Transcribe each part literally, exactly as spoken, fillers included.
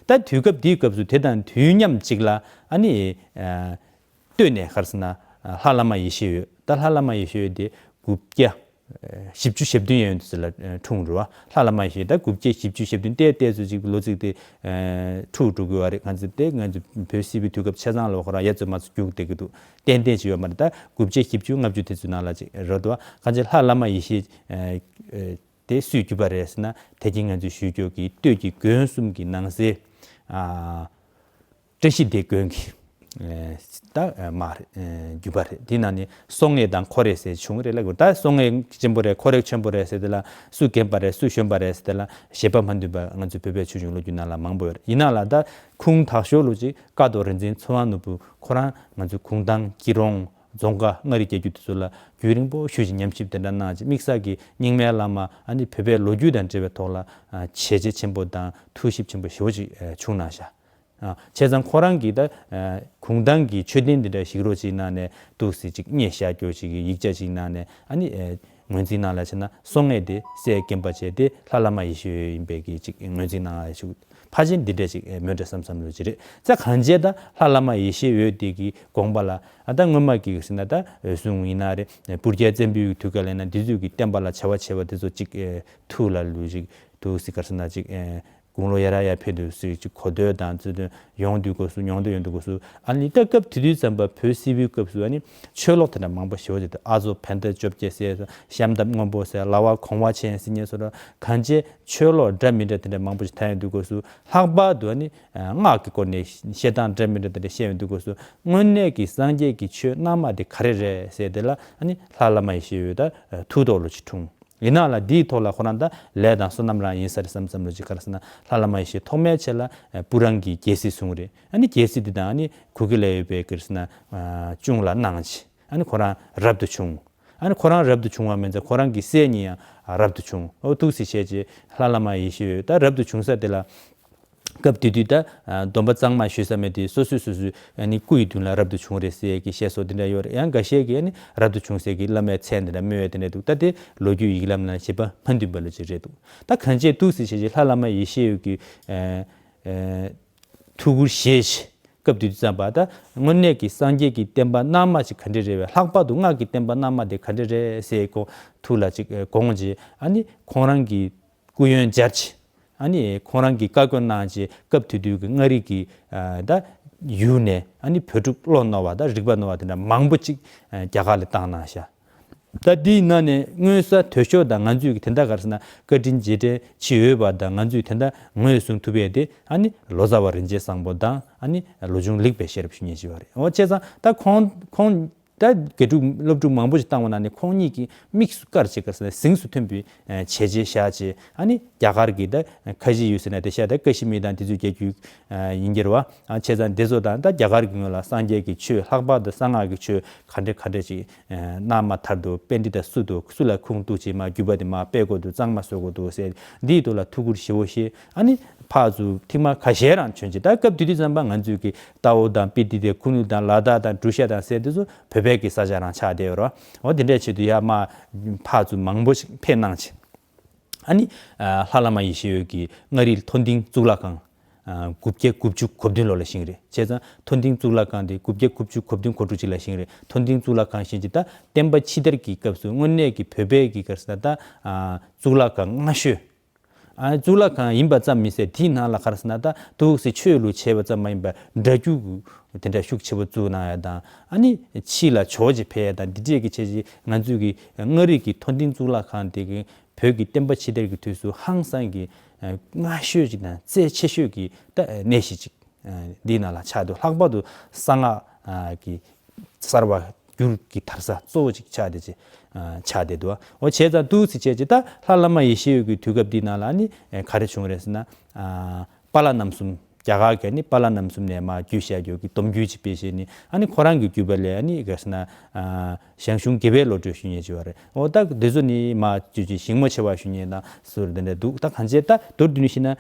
ད་དུས་སྐབས་འདིའི་སྐབས་སུ་དེ་དང་དུས་མཉམ་གཅིག་ལ་ཨ་ནི་ལྟོས་ནས་ག་རེ་ཟེར་ན་ལྷ་བླ་མ་ཡེ་ཤེས་འོད། ད་ལྷ་བླ་མ་ཡེ་ཤེས་འོད་དེ་དགུ་བརྒྱ་བཞི་བཅུ་ཞེ་བདུན་ཡན་དུ་ལ་འཁྲུངས་རེད་བ། ལྷ་བླ་མ་ཡེ་ཤེས་ད་དགུ་བརྒྱ་བཞི་བཅུ་ཞེ་བདུན་ཏེ་ཏེ་ཚོ་ཅིག་ལོ་ཚིགས་དེ་འཁྲུག་འགྲོ་གི་བ་རེད། གང་ཚེ་དེ་ང་ཚོ་བོད་སིལ་བུའི་དུས་སྐབས་ཆ་ཚང་ལ་ཁོ་རང་ཡ་ཚོད་མ་ཚོད་རྒྱུགས་བསྡད་ཀྱི་འདུག་ཏན་ཏན་ཅིག་ཡོད་མ་རེད། ད་དགུ་བརྒྱ་བཞི་བཅུ་ལྔ་བཅུ་དེ་ཚོའི་ནང་ལ་ཅིག་རེད་བ། གང་ཚེ་ལྷ་བླ་མ་ཡེ་ཤེས་དེ་སུས་བརྒྱུད་པ་རེད་ཟེར་ན། དེ་གིན་ང་ཚོས་ཞུས་ཀྱོག་གི་སྟོད་ཀྱི་དགོན་གསུམ་གྱི་ནང་གསེས་བཀྲ་ཤིས་སྡེ་དགོན་གྱི་ད་མ་རེད། བརྒྱུད་པ་རེད། དེ་ནང་ནས་སོ་ལྔ་དང་ཁོ་རེ་ཟེར་བྱུང་རེད་ལབ་དགོས། ད་སོ་ལྔ་ཆེན་པོ་རེད། ཁོ་རེ་ཆེན་པོ་རེད་ཟེར་དེ་ལ་སུ་རྒན་པ་རེད་སུ་གཞོན་པ་རེད་ཟེར་དེ་ལ་བཞེད་པ་མ་མཐུན་པ་ང་ཚོའི་བོད་པའི་ཆོས་འབྱུང་ལོ་རྒྱུས་ནང་ལ་མང་པོ་ཡོད་རེད། ཡིན་ན་ལ་ད་ཁུངས་དག་ཤོས་ལོ་ཅིག་ཀཿཐོག་རིག་འཛིན་ཚེ་དབང་ནོར་བུ་ཁོ་རང་ང་ཚོའི་གུང་ཐང་སྐྱིད་གྲོང་རྫོང་ཁ་མངའ་རིས་རྒྱལ་རྒྱུད་དེ་ཚོ་ལ་རྒྱུན་རིང་པོ་ཞེ་ཅིག་ཉམས་ཞིབ་དེ་འདྲ་གནང་ཅིག་དམིགས་བསལ་གྱི་རྙིང་མའི་བླ་མ་ཨ་ནི་བོད་པའི་ལོ་རྒྱུས་དང་འབྲེལ་བའི་ཐོག་ལ་བྱས་རྗེས་ཆེན་པོ་དང་ཐུགས་ཞིབ་ཆེན་པོ་ཞེ་པོ་ཅིག་བྱུང་གནང་ཤག་བྱས་ཙང་ཁོ་རང་གིས་ད་གུང་ཐང་གི་མཆོད་རྟེན་འདི་འདྲ་ཞིག་རོགས་ཅིག་གནང་ནས་འདུག་སེ་ཅིག་བརྙས་བཞག་རྒྱུ་ཅིག་གི་ཡིག་ཆ་ཅིག་གནང་ནས་ཨ་ནི་ངོས་འཛིན་གནང་ལ་བྱས་ན་སོ་ལྔ་དེ་སྲས་རྒན་པ་བྱས་ཏེ་ལྷ་བླ་མ་ཡེ་ཤེས་འོད་ཡིན་པའི་གི་ཅིག་ངོས་འཛིན་གནང་ལ་ཞུགས། ཕལ་ཆེར་འདི་འདྲ་ཅིག་མོས་འདྲ་བསམ་བསམ་ལོ་ཅིག་རེད། ཙ་གང་བྱས་ད་ལྷ་བླ་མ་ཡེ་ཤེས་འོད་དེ་གི་དགོངས་པ་ལ་ཨ་ད་སྔོན་མ་གི་ཟེར་ན་ད་འོད་སྲུང་ཡིན་ན་རེད། སྤུར་རྒྱལ་བཙན་པོའི་དུས་སྐབས་ལ་ཡིན་ན་འདི་ཚོས་གི་བསྟན་པ་ལ་བྱ་བ་བྱས་པ་དེ་ཚོ་ཅིག་ཐུགས་ལ་ལུས་ཅིག་འདུག་སེ་ག་རེ་ཟེར་ན་ཅིག་དགུང་ལོ་ཡར་ཡར་ཕེབས་དུས་སུ་ཅིག་གོ་ཐོས་དང་ཚུལ་ཐོས་ཡོང་དུས་སྐབས་སུ་མྱོང་དུ་ཡོང་དུས་སྐབས་སུ་ཨ་ནི་ད་སྐབས་དེ་དུས་ཙམ་པ་བོད་སིལ་བུའི་སྐབས་སུ་ཨ་ནི་ཆོས་ལོག་དེ་འདྲ་མང་པོ་ཞེ་པོ་ཅིག་འདུག་ཨ་ཛོ་བན་དྷ་བཅོ་བརྒྱད་ཟེར་ཤམ་ཐབས་སྔོན་པོ་ཟེར་ལ་བ་གོང་བ་ཆེན་ཟེར་མཁན་སོགས་གང་ཅི་ཆོས་ལོག་འདྲ་མི་འདྲ་དེ་འདྲ་མང་པོ་ཞིག་ཐོན་ཡོང་དུས་སྐབས་སུ་ལྷག་པར་དུ་ཨ་ནི་སྔགས་ཀྱི་སྐོར་ནས་བཤད་སྟངས་འདྲ་མི་འདྲ་དེ་འདྲ་བཤད་ཡོང་དུས་སྐབས་སུ་དངོས་གནས་ཀྱི་སངས་རྒྱས་ཀྱི་ཆོས་རྣལ་མ་དེ་ག་རེ་རེད་ཟེར་དེ་ལ་ཨ་ནི་ལྷ་བླ་མ་ཡེ་ཤེས་འོད་ད་ཐུགས་ཐོག་ལོ་ཅིག་འཁྲུངས། ཡིན་ནའང་ལ་འདིའི་ཐོག་ལ་ཁོ་རང་ད་ལས་དང་བསོད་ནམས་རང་ཡིན་ས་རེད་བསམ་བསམ་ལོ་ཅིག་ག་རེ་ཟེར་ན་ལྷ་བླ་མ་ཡེ་ཤེས་ཐོག་མའི་ཆེད་ལ་སྤུ་རང་གི་རྒྱལ་སྲིད་བཟུང་རེད། ཨ་ནི་རྒྱལ་སྲིད་འདི་དང་ཨ་ནི་གུ་གེ་ལ་ཡོད་པའི་ག་རེ་ཟེར་ན་གཅུང་ལ་གནང་ཅི། ཨ་ནི་ཁོ་རང་རབ་ཏུ་བྱུང་། ཨ་ནི་ཁོ་རང་རབ་ཏུ་བྱུང་བ་མིན་ཙང་ཁོ་རང་གི་སྲས་གཉིས་ཡང་རབ་ཏུ་བྱུང་། ཨོ་ཐུགས་སྲས་བྱས་ཅི་ལྷ་བླ་མ་ཡེ་ཤེས་འོད་ད་རབ་ཏུ་བྱུང་ས་དེ་ལ། སྐབས་དེ་དུས་ད་སྡོམ་པ་གཙང་མ་ཞུ་ས་མེད་དུས་སོ་སོས་སོ་སོའི་ཨ་ནི་སྐུ་ཡི་མདུན་ལ་རབ་ཏུ་བྱུང་རེད་ཟེར་གྱི་བཤད་སྲོལ་དེ་འདྲ་ཡོད་རེད། ཡང་འགའ་ཤས་ཀྱིས་ཨ་ནི་རབ་ཏུ་བྱུང་ཟེར་གྱི་བླ་མའི་མཚན་དེ་འདྲ་སྨོས་ཡོད་དེ་འདྲ་འདུག་ད་དེ་ལོ་རྒྱུས་ཡིག་ལམ་ལ་བཞེད་པ་མ་མཐུན་པ་ལོ་ཅིག་རེད་འདུག་ད་གང་ཅི་འདུག་ཟེར་བྱས་ཀྱི་ལྷ་བླ་མ་ཡེ་ཤེས་འོད་ཀྱི་ཐུགས་ཁུར་བཞེས་ཤིང་སྐབས་དེ་དུས་ཙམ་པ་ད་དངོས་གནས་ཀྱི་སངས་རྒྱས་ཀྱི་བསྟན་པ་རྣལ་མ་ཅིག་ག་འདྲ་རེད་བས། ལྷག་པར་དུ་སྔགས་ཀྱི་བསྟན་པ་རྣལ་མ་དེ་ག་འདྲ་རེད་ཟེར་གོ་ཐུགས་ལ་ཅིག་དགོངས་ཀྱི་ཨ་ནི་ཁོང་རང་གི་སྐུ་ཡོན་སྦྱར་ཅི། ཨ་ནི་ཁོང་རང་གིས་བཀའ་བཀོད་གནང་རྗེས་སྐབས་དེ་དུས་ཀྱི་མངའ་རིས་ཀྱི་ཨ་ད་ཡུལ་ནས་ཨ་ནི་བོད་ཕྲུག་བློ་རྣོ་བ་དང་རིག་པ་རྣོ་བ་དེ་འདྲ་མང་པོ་ཅིག་ཨ་རྒྱ་གར་ལ་བཏང་གནང་ཤག་ད་འདིའི་ནང་ནས་མངོན་གསལ་དོད་ཤོས་དང་ང་ཚོས་ཀྱི་དེ་འདྲ་ག་རེ་ཟེར་ན་བཀའ་དྲིན་རྗེས་དྲན་བྱེད་འོས་པ་དང་ང་ཚོས་དེ་འདྲ་ངོས་བཟུང་ཐུབ་ཡས་དེ་ཨ་ནི་ལོ་ཙཱ་བ་རིན་ཆེན་བཟང་པོ་དང་ཨ་ནི་ལོ་ཆུང་ལེགས་པའི་ཤེས་རབ་ཞུ་མཁན་ཞིག་ཡོད་རེད། འོ་བྱས་ཙང་ད་ཁོང་ཁོང་། ད་དགེ་ཕྲུག་སློབ་ཕྲུག་མང་པོ་ཞིག་བཏང་བ་ན་ནི་ཁོང་གཉིས་ཀྱིས་དམིགས་སུ་བཀར་བྱས་ག་རེ་ཟེར་ན་གཟེངས་སུ་ཐོན་པའི་བྱས་རྗེས་བཞག་བྱས་ཨ་ནི་རྒྱ་གར་གྱི་ད་ཁ་ཞེ་ཡོད་ཟེར་ན་དེ་ཤ་ད་ཀ་ཤི་མིར་དང་དེ་ཚོའི་རྒྱལ་རྒྱུད་ཡིན་གྱི་རེད་བ། བྱས་ཙང་དེ་ཚོ་དང་ད་རྒྱ་གར་གྱི་ངོས་ལ་སངས་རྒྱས་ཀྱི་ཆོས་ལྷག་པར་དུ་གསང་སྔགས་ཀྱི་ཆོས་ག་འདྲ་ག་འདྲ་ཅིག་རྣམ་ཐར་འདུག་པཎྜི་ཏ་སུ་འདུག་སུ་ལ་ཁུངས་གཏུགས་བྱས་མ་བརྒྱུད་པ་དེ་མ་སྤེལ་དགོས་འདུག་གཙང་མ་བཟོ་དགོས་འདུག་ཟེར་འདིའི་ཐོག་ལ་ཐུགས་ཁུར་ཞེ་པོ་བཞེས། ཨ་ནི་ཕར་ཚུར་ཐེངས་མ་ཁ་ཤས་རང་བྱོན་ཅིག་ད་སྐབས་དེ་དུས་ཙམ་པ་ང་ཚོས་ཀྱི་ཏའོ་དང་པི་ཏི་དེ་ཁུ་ནུ་དང་ལ་དྭགས་དང་གྲུ་ཤ་དང་ཟེར་དེ་ཚོ་བོད་པའི་གི་ས་ཆ་རང་ཆགས་བསྡད་ཡོད་རེད་བ། འོ་དེ་འདྲའི་ཆེད་དུ་ཡར་མར་ཕར་ཚུར་མང་པོ་ཞིག་ཕེབས་གནང་ཅིང་། ཨ་ནི་ལྷ་བླ་མ་ཡེ་ཤེས་འོད་ཀྱིས་མངའ་རིས་མཐོ་ལྡིང་གཙུག་ལག་ཁང་དགུ་བརྒྱ་དགུ་བཅུ་གོ་བདུན་ལོ་ལ་བཞེངས་རེད། བྱས་ཙང་མཐོ་ལྡིང་གཙུག་ལག་ཁང་དེ་དགུ་བརྒྱ་དགུ་བཅུ་གོ་བདུན་གོ་དྲུག་ཅིག་ལ་བཞེངས་རེད། མཐོ་ལྡིང་གཙུག་ལག་ཁང་བཞེངས་ཀྱི་ད་བསྟན་པ་ཕྱི་དར་གྱི་སྐབས་སུ་དངོས་གནས་ཀྱི་བོད་པའི་གི་ག་རེ་ཟེར་ན་ད་གཙུག་ལག་ཁང་སྔ་ཤོས། ཨ་གཙུག་ལག་ཁང་ཡིན་པ་ཙམ་མིན་ཟེར་དེའི་ནང་ལ་ག་རེ་ཟེར་ན་ད་འདུག་སེ་ཆོས་ལུགས་བྱས་པ་ཙམ་མ་ཡིན་པར་སྒྲ་སྒྱུར་དེ་འདྲ་ཤུགས་ཆེ་པོ་བཙུགས་གནང་ཡ་དང་ཨ་ནི་ཕྱི་ལ་ཇོ་བོ་རྗེ་ཕེབས་ཡ་དང་འདི་འདྲས་ཀྱི་བྱས་རྗེས་ང་ཚོས་ཀྱི་མངའ་རིས་ཀྱི་མཐོ་ལྡིང་གཙུག་ལག་ཁང་དེ་གི་བོད་ཀྱི་བསྟན་པ་ཕྱི་དར་གྱི་དུས་སུ་ཧང་སང་གི་སྔ་ཤོས་ཅིག་དང་རྩ་ཆེ་ཤོས་ཀྱི་ད་གནས་གཞི་ཅིག་འདིའི་ནང་ལ་ཆགས་འདུག་ལྷག་པར་དུ་གསང་སྔགས་ཀྱི་གསར་བ་བསྒྱུར་གྱི་དར་ས་གཙོ་བོ་ཅིག་ཆགས་བསྡད་ཅེས་ཆགས་བསྡད་འདུག་འོ་བྱས་ཙང་འདུག་སེ་བྱས་ཅིག་ད་ལྷ་བླ་མ་ཡེ་ཤེས་འོད་ཀྱི་དུས་སྐབས་འདིའི་ནང་ལ་ནི་ག་རེ་བྱུང་རེད་ཟེར་ན། པཱ་ལགས་རྣམ་གསུམ་རྒྱ་གར་གྱི་ནི་པཱ་ལགས་རྣམ་གསུམ་ནས་མར་བརྒྱུད་བཞག་རྒྱུ་གི་སྡོམ་རྒྱུན་ཅིག་སྤེལ་བྱས་ནི་ཨ་ནི་ཁོ་རང་གི་བརྒྱུད་པ་ལས་ཨ་ནི་ག་རེ་ཟེར་ན། ཞང་ཞུང་དགེ་བའི་བློ་གྲོས་ཞུ་མཁན་ཅིག་ཡོད་རེད། འོ་ད་འདི་ཚོ་ནི་མར་བརྒྱུད་ཅིག་ཞིང་རྨོ་ཆེ་བ་ཞུ་མཁན་དང་ཟུར་འདི་འདྲ་འདུག་ད་གང་བྱས་ད་མདོར་བསྡུས་ནས་བཤད་ན།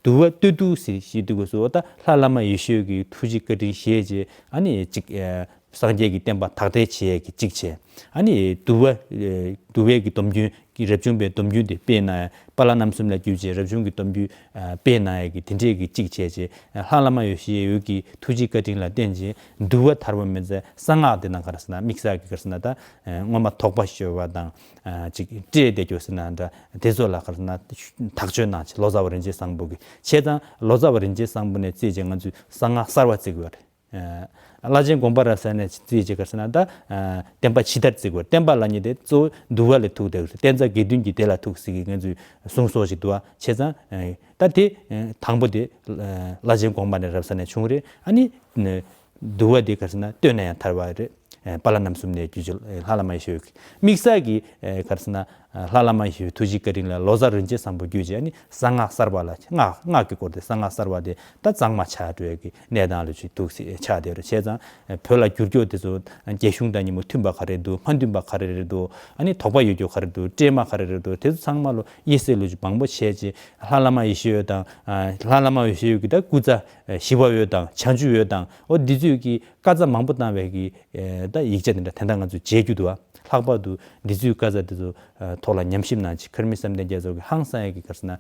འདུལ་བ་སྟོད་ཐུག་ཟེར་ཞེས་འདུག་གོ་སོ། ད་ལྷ་བླ་མ་ཡེ་ཤེས་ཀྱི་ཐུགས་རྗེ་བཀའ་དྲིན་བཞེས་རྗེས་ཨ་ནི་ཅིག་ཨེ་ སངས་རྒྱས་ཀྱི་བསྟན་པ་དར་སྤེལ་བྱེད་ཡས་ཀྱི་གཅིག་བྱས། ཨ་ནི་འདུལ་བ་ཨེ་འདུལ་བའི་གི་སྡོམ་རྒྱུན་གྱི་རབ་བྱུང་པའི་སྡོམ་རྒྱུན་དེ་སྤེལ་གནང་ཡས། པཱ་ལགས་རྣམ་གསུམ་ལས་བརྒྱུད་བྱས་རབ་བྱུང་གི་སྡོམ་རྒྱུན་ཨ་སྤེལ་གནང་ཡས་ཀྱི་དེ་འདྲས་ཀྱི་གཅིག་བྱས་བྱས། ལྷ་བླ་མ་ཡེ་ཤེས་འོད་ཀྱི་ཐུགས་རྗེ་བཀའ་དྲིན་ལ་བརྟེན་བྱས་འདུལ་བ་དར་བ་མ་ཟད་གསང་སྔགས་དེ་ནང་ག་རེ་ཟེར་ན་དམིགས་བསལ་གྱི་ག་རེ་ཟེར་ན་ད་ཨ་སྔོན་མ་དོགས་པ་ཞི་བ་དང་ཨ་ཅིག་བཀྲེས་བསྡད་རྒྱུ་ཟེར་ན་འདྲ་དེ་ཚོ་ལ་ག་རེ་ཟེར་ན་ཐག་གཅོད་གནང་བྱས་ལོ་ཙཱ་བ་རིན་ཆེན་བཟང་པོ་གིས། བྱས་ཙང་ལོ་ཙཱ་བ་རིན་ཆེན་བཟང་པོ་ནས་བརྩིས་བྱས་ང་ཚོས་གསང་སྔགས་གསར་བ་བརྩི་གི་ཡོད་རེད། ཨ་བླ་ཆེན་དགོངས་པ་རབ་གསལ་ནས་བརྩིས་བྱས་ག་རེ་ཟེར་ན་ད་ཨ་བསྟན་པ་ཕྱི་དར་བརྩི་དགོས། བསྟན་པ་ལབ་མཁན་དེ་གཙོ་བོ་འདུལ་བ་ལ་ཐུག་བསྡད་ཡོད་རེད། བསྟན་རྩ་དགེ་འདུན་གྱི་སྡེ་ལ་ཐུག་ཟེར་གི་ང་ཚོས་གསུང་སྲོལ་ཞིག་འདུག་བ། བྱས་ཙང་ཨ་ད་དེ་ཨ་དང་པོ་དེ་ཨ་བླ་ཆེན་དགོངས་པ་ནས་རབ་གསལ་ནས་བྱུང་རེད། ཨ་ནི་ཨ་འདུལ་བ་དེ་ག་རེ་ཟེར་ན་བཏོན་ན་ཡང་དར་བ་རེད། ཨ་པཱ་ལགས་རྣམ་གསུམ་ནས་བརྒྱུད་བྱས་ལྷ་བླ་མ་ཡེ་ཤེས་འོད་ཀྱིས། དམིགས་བསལ་གྱི་ཨ་ག་རེ་ཟེར་ན་ཨ་ལྷ་བླ་མ་ཡེ་ཤེས་འོད་ཐུགས་རྗེ་བཀའ་དྲིན་ལ་ལོ་ཙཱ་རིན་ཆེན་བཟང་པོ་བརྒྱུད་བྱས་ཨ་ནི་གསང་སྔགས་གསར་བ་ལ་སྔགས་སྔགས་ཀྱི་སྐོར་དེ་གསང་སྔགས་གསར་བ་དེ་ད་གཙང་མ་ཆགས་འགྲོ་ཡས་ཀྱི་གནས་སྟངས་ལ་ཅིག་འདུག་སེ་ཆགས་བསྡད་རེད། བྱས་ཙང་བོད་ལ་བསྒྱུར་རྒྱུ་དེ་ཚོ་རྒྱ་གཞུང་དང་མཉམ་པོ་མཐུན་པ་ག་རེ་འདུག་མ་མཐུན་པ་ག་རེ་རེད་འདུག་ཨ་ནི་དོགས་པ་ཡོད་རྒྱུ་ག་རེ་འདུག་འདྲེས་མ་ག་རེ་རེད་འདུག་དེ་ཚོ་ཚང་མ་ལ་དབྱེ་གསེས་ལོ་རྒྱུས་མང་པོ་བྱས་རྗེས་ལྷ་བླ་མ་ཡེ་ཤེས་འོད་དང་ཨ་ལྷ་བླ་མ་ཡེ་ཤེས་འོད་ཀྱི་ད་སྐུ་ཚ་ཨ་ཞི་བ་འོད་དང་བྱང་ཆུབ་འོད་དང་འོ་འདི་ཚོས་ཀྱི་བཀའ་རྩ་མང་པོ་བཏང་བའི་གི་ཨ་ད་ཡིག་ཆ་དེ་འདྲ་དེ་འདྲ་ང་ཚོས་མཇལ་རྒྱུ་འདུག་བ། ལྷག་པར་དུ་འདི་ཚོའི་བཀའ་རྩ་དེ་ཚོ་ཨ་ཐོག་ལ་ཉམས་ཞིབ་གནང་བྱས་ཁར་མི་བསམ་གཏན་རྒྱ་མཚོ་གིས་ཧང་སང་ཡས་ཀྱི་ག་རེ་ཟེར་ན་ཨ་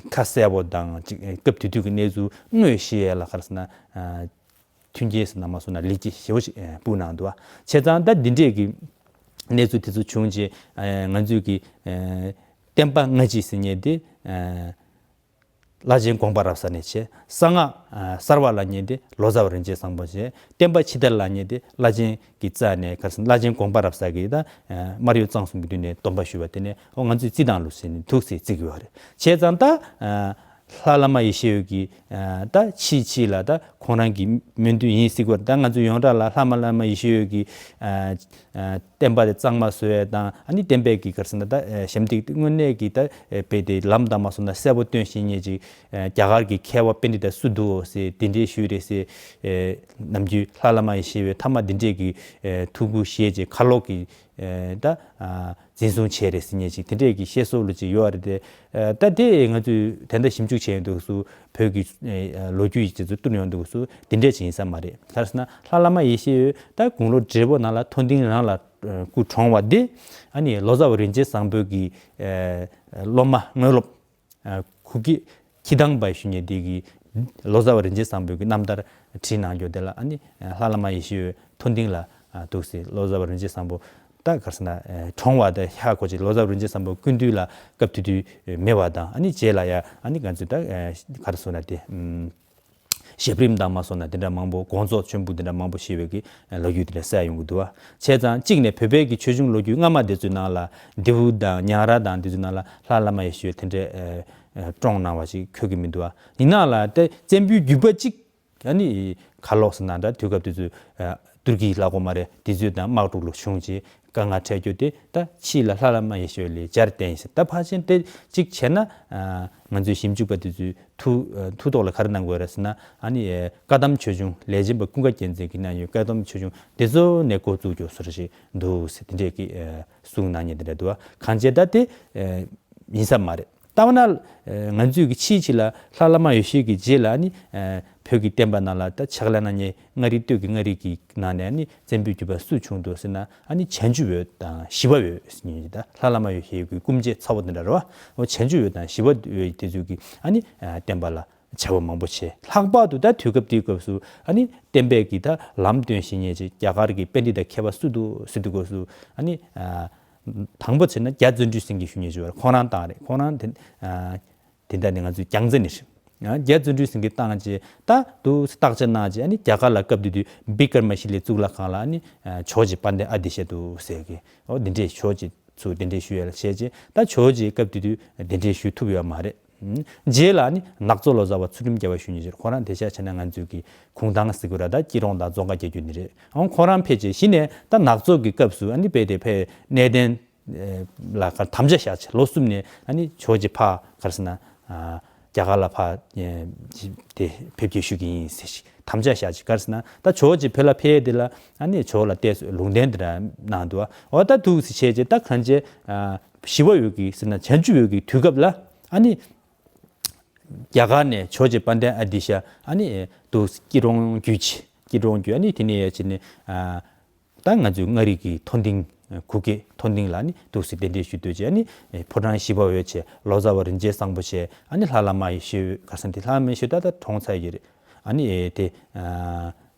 ཁ་གསལ་པོ་དང་ཅིག་ཨ་སྐབས་དེ་དུས་ཀྱི་གནས་ཚུལ་དངོས་ཤེས་ཡས་ལ་ག་རེ་ཟེར་ན་ཨ་མཐུན་རྐྱེན་ཟེར་ན་མ་སོང་ན་ལེགས་སྐྱེས་ཞེ་པོ་ཞིག་ཨ་སྤུངས་གནང་འདུག་བ། བྱས་ཙང་ད་འདི་འདྲས་ཀྱི་གནས་ཚུལ་དེ་ཚོ་བྱུང་རྗེས་ཨ་ང་ཚོས་ཀྱི་ཨ་བསྟན་པ་སྔ་ཕྱི་ཟེར་མཁན་དེ་ཨ་བླ་ཆེན་དགོངས་པ་རབ་གསལ་ནས་བྱས། གསང་སྔགས་ཨ་གསར་བ་ལབ་མཁན་དེ་ལོ་ཙཱ་བ་རིན་ཆེན་བཟང་པོ་བྱས། བསྟན་པ་ཕྱི་དར་ལབ་མཁན་དེ་བླ་ཆེན་གྱི་རྩ་ནས་ག་རེ་ཟེར་བླ་ཆེན་དགོངས་པ་རབ་གསལ་གྱིས་ད་ཨ་སྨར་ཡུལ་གཙང་གསུམ་གྱི་མདུན་ནས་སྡོམ་པ་ཞུས་པ་དེ་ནས་འོ་ང་ཚོས་རྩིས་དང་ལུགས་ཟེར་ནས་ཐུགས་སྲས་བརྩི་གི་ཡོད་རེད། བྱས་ཙང་ད་ཨ་ལྷ་བླ་མ་ཡེ་ཤེས་འོད་ཀྱིས་ཨ་ད་ཕྱིས་ཕྱིས་ལ་ད་ཁོང་རང་གི་སྨོན་འདུན་ཡིན་སྲིད་པར་ད་ང་ཚོ་ཡོངས་གྲགས་ལ་ལྷ་མ་བླ་མ་ཡེ་ཤེས་འོད་ཀྱིས་ཨ་ཨ་བསྟན་པ་དེ་གཙང་མ་བཟོ་ཡས་དང་ཨ་ནི་བསྟན་པའི་གི་ག་རེ་ཟེར་ན་ད་ཨ་ཞབས་འདེགས་དངོས་གནས་ཀྱི་ད་ཨ་དཔེ་དེ་ལམ་དང་མ་སོང་ན་གསལ་པོ་སྟོན་ཤེས་མཁན་ཅིག་ཨ་རྒྱ་གར་གྱི་མཁས་པ་པཎྜི་ཏ་སུ་འདུག་ཟེར་དེ་འདྲའི་ཞུས་རེད་ཟེར། ཨ་ནམ་རྒྱུན་ལྷ་བླ་མ་ཡེ་ཤེས་འོད་མཐའ་མ་དེ་འདྲས་ཀྱི་ཨ་ཐུགས་ཁུར་བཞེས་བྱས་ཁ་ལོག་གི་ཨ་ད་ཨ་འཛིན་བཟུང་བྱས་རེད་ཟེར་མཁན་ཅིག་དེ་འདྲས་ཀྱི་བཤད་སྲོལ་ལ་ཅིག་ཡོད་རེད་དེ། ཨ་ད་དེ་ང་ཚོས་ད་ལྟ་ཞིབ་འཇུག་བྱས་ཡོང་དུས་སུ་བོད་ཀྱི་ཨ་ལོ་རྒྱུས་ཀྱི་དེ་ཚོ་བསྟུན་ཡོང་དུས་སུ་དེ་འདྲས་ཅིག་ཡིན་ས་མ་རེད། ག་རེ་ཟེར་ན་ལྷ་བླ་མ་ཡེ་ཤེས་འོད་ད་དགུང་ལོ་བགྲེས་པོ་ནང་ལ་མཐོ་ལྡིང་རང་ལ་ཨ་སྐུ་གྲོངས་པ་དེ་ཨ་ནི་ལོ་ཙཱ་བ་རིན་ཆེན་བཟང་པོ་གི་ཨ་སློབ་མ་དངོས་སློབ། ཨ་གུ་གེ་ཁྱི་ཐང་པ་ཞུ་མཁན་དེ་གིས་ལོ་ཙཱ་བ་རིན་ཆེན་བཟང་པོའི་གི་རྣམ་ཐར་བྲིས་གནང་རྒྱུ་དེ་ལ་ཨ་ནི་ལྷ་བླ་མ་ཡེ་ཤེས་འོད་མཐོ་ལྡིང་ལ་ཨ་འདུག་སེ་ལོ་ཙཱ་བ་རིན་ཆེན་བཟང་པོ་ད་ག་རེ་ཟེར་ན་ཨ་གྲོངས་པ་དེ་ཧ་གོ་ཅིག་ལོ་ཙཱ་བ་རིན་ཆེན་བཟང་པོ་སྐུ་མདུན་ལ་སྐབས་དེ་དུས་མེད་པ་དང་ཨ་ནི་རྗེས་ལ་ཡ་ཨ་ནི་ང་ཚོས་ད་ཨ་ག་རེ་ཟེར་ན་དེ་ཨམ། ཞབས་རིམ་དང་མ་སོང་ན་དེ་འདྲ་མང་པོ་དགོངས་རྫོགས་མཆོད་འབུལ་དེ་འདྲ་མང་པོ་ཞུས་པའི་གི་ལོ་རྒྱུས་དེ་འདྲ་གསལ་ཡོང་གི་འདུག་བ། བྱས་ཙང་གཅིག་ནས་བོད་པའི་གི་ཆོས་འབྱུང་ལོ་རྒྱུས་སྔ་མ་དེ་ཚོའི་ནང་ལ་དེའུ་དང་ཉང་རལ་དང་དེ་ཚོའི་ནང་ལ་ལྷ་བླ་མ་ཡེ་ཤེས་དེ་འདྲས་ཨ་བཀྲོངས་གནང་བ་ཞིག་འཁོད་ཀྱི་མི་འདུག་བ། ཡིན་ནའང་ལ་དེ་བཙན་པོའི་རྒྱུད་པ་གཅིག་ཨ་ནི་ཁ་ལོག་ཟེར་ན་འདྲ་དུས་སྐབས་དེ་ཚོའི་ཨ་ཏུར་ཀི་ལ་གོ་མ་རེད་དེ་ཚོའི་དང་དམག་འཁྲུག་ལ་བྱུང་རྗེས་དཀའ་ངལ་འཕྲད་རྒྱུ་དེ་ད་ཕྱིས་ལ་ལྷ་བླ་མ་ཡེ་ཤེས་ལས་སྦྱར་བསྟན་ཡིན་ཟེར། ད་ཕལ་ཆེར་དེ་གཅིག་བྱས་ན་ཨ་ང་ཚོའི་ཞིབ་འཇུག་པ་དེ་ཚོའི་ཐུགས་ཨ་ཐུགས་ཐོག་ལ་ག་རེ་གནང་དགོས་རེད་ཟེར་ན་ཨ་ནི་ཨ་བཀའ་གདམས་ཆོས་འབྱུང་ལས་སྦྱིན་པ་ཀུན་དགའ་རྒྱལ་མཚན་གྱིས་གནང་ཡོད་བཀའ་གདམས་ཆོས་འབྱུང་དེ་ཚོ་ནས་འགོ་བཙུགས་རྒྱུ་བཟོ་འདྲ་ཞིག་འདུག་ཟེར་དེ་འདྲས་ཀྱི་ཨ་གསུང་གནང་མཁན་དེ་འདྲ་འདུག་བ། གང་བྱས་ད་དེ་ཨ་ཡིན་ས་མ་རེད། ལྟ་བ་ན་ཨ་ང་ཚོས་ཀྱི་ཕྱིས་ཕྱིས་ལ་ལྷ་བླ་མ་ཡེ་ཤེས་ཀྱི་རྗེས་ལ་ཨ་ནི་ཨ་བོད་ཀྱི་བསྟན་པ་ནང་ལ་ད་ཕྱག་ལས་གནང་མཁན་མངའ་རིས་སྟོད་ཀྱི་མངའ་རིས་ཀྱི་ནང་ནས་ཨ་ནི་བཙན་པོའི་རྒྱུད་པ་སུ་བྱུང་འདུག་ཟེར་ན་ཨ་ནི་བྱང་ཆུབ་འོད་དང་ཞི་བ་འོད་ཟེར་མཁན་ཡིན། ད་ལྷ་བླ་མ་ཡེ་ཤེས་ཀྱི་སྐུ་མཆེད་ཚ་བོ་དེ་འདྲ་རེད་བ། འོ་བྱང་ཆུབ་འོད་དང་ཞི་བ་འོད་དེ་ཚོས་ཀྱི་ཨ་ནི་ཨ་བསྟན་པ་ལ་བྱ་བ་མང་པོ་བྱས། ལྷག་པར་དུ་ད་དུས་སྐབས་དེའི་སྐབས་སུ་ཨ་ནི་བསྟན་པའི་གི་ད་ལམ་སྟོན་ཤེས་མཁན་ཅིག་རྒྱ་གར་གྱི་པཎྜི་ཏ་མཁས་པ་སུ་འདུག་ཟེར་དུས་སྐབས་སུ་ཨ་ནི་ཨ་དང་པོ་བྱས་ན་རྒྱ་བརྩོན་འགྲུས་སེང་གེ་ཞུ་མཁན་ཅིག་ཡོད་རེད། ཁོང་རང་བཏང་རེད། ཁོང་རང་དེ་ཨ་དེ་འདྲ་ནི་ང་ཚོའི་རྒྱལ་རྩེ་ནས་རེད། ཨ་རྒྱ་བརྩོན་འགྲུས་སེང་གེ་བཏང་རྗེས་ད་འདུག་སེ་བརྟག་དཔྱད་གནང་རྗེས་ཨ་ནི་རྒྱ་གར་ལ་སྐབས་དེ་དུས་བི་ཀར་མ་ཤི་ལའི་གཙུག་ལག་ཁང་ལ་ཨ་ནི་ཨ་ཇོ་རྗེ་དཔལ་ལྡན་ཨ་ཏི་ཤ་འདུག་ཟེར་གི་འོ་འདི་འདྲས་ཇོ་རྗེ་ཚུར་དེ་འདྲས་ཞུ་ཡ་ལ་བྱས་རྗེས་ད་ཇོ་རྗེ་སྐབས་དེ་དུས་དེ་འདྲས་ཞུ་ཐུབ་ཡོད་མ་རེད། ཨུམ། རྗེས་ལ་ནི་ནག་ཚོ་ལོ་ཙཱ་བ་ཚུལ་ཁྲིམས་རྒྱལ་བ་ཞུ་མཁན་ཅིག་ཁོ་རང་དེ་ཤ་ཆ་ན་ང་ཚོའི་གི་གུང་ཐང་ཟེར་དགོས་ར་ད་སྐྱིད་གྲོང་དང་རྫོང་དཀར་རྒྱལ་རྒྱུད་ནི་རེད། ཨང་ཁོ་རང་ཕེབས་རྗེས་གཞི་ནས་ད་ནག་ཚོ་གི་སྐབས་སུ་ཨ་ནི་དཔེ་དེ་ཕེ་གནས་བརྟན་ལ་ག་དམ་བཅའ་བཞག་ཆེ་ལོ་གསུམ་ནས་ཨ་ནི་ཇོ་རྗེ་ཕ་ག་རེ་ཟེར་ན་རྒྱ་གར་ལ་ཕ་དེ་ཕེབས་སྐྱེལ་ཞུ་གི་ཡིན་ཟེར་ཞིག་དམ་བཅའ་བཞག་ཅིག་ག་རེ་ཟེར་ན་ད་ཇོ་རྗེ་བོད་ལ་ཕེབས་དེ་ལ་ཨ་ནི་ཇོ་ལ་བལྟས་ལུང་བསྟན་དེ་འདྲ་གནང་འདུག་འོ་ད་འདུག་སེ་བྱས་རྗེས་ད་གང་བྱས་ཞི་བ་འོད་ཀྱི་ཟེར་ན་བྱང་ཆུབ་འོད་ཀྱི་དུས་སྐབས་ལ་ཨ་ནི་རྒྱ་གར་ནས་ཇོ་རྗེ་དཔལ་ལྡན་ཨ་ཏི་ཤ་ཨ་ནི་འདུག་སྐྱིད་གྲོང་བརྒྱུད་ སྐྱིད་གྲོང་རྒྱུད། ཨ་ནི་དེ་ནས་ཡ་བྱས་ནས་ཨ་ད་ང་ཚོའི་མངའ་རིས་ཀྱི་མཐོ་ལྡིང་ཨ་གུ་གེ་མཐོ་ལྡིང་ལ་ནི་འདུག་སེ་གདན་འདྲེན་ཞུ་འདོད་བྱས། ཨ་ནི་ཨེ་ཕོ་བྲང་བཞི་པ་འོད་བྱས། ལོ་ཙཱ་བ་རིན་ཆེན་བཟང་པོ་བྱས། ཨ་ནི་ལྷ་བླ་མ་ཡེ་ཤེས་འོད། ཁ་སང་དེ་ལྷ་བླ་མ་ཡེ་ཤེས་འོད་ད་ད་གྲོངས་ཚར་ཡོད་རེད། ཨ་ནི་ཨེ་དེ་ཨ་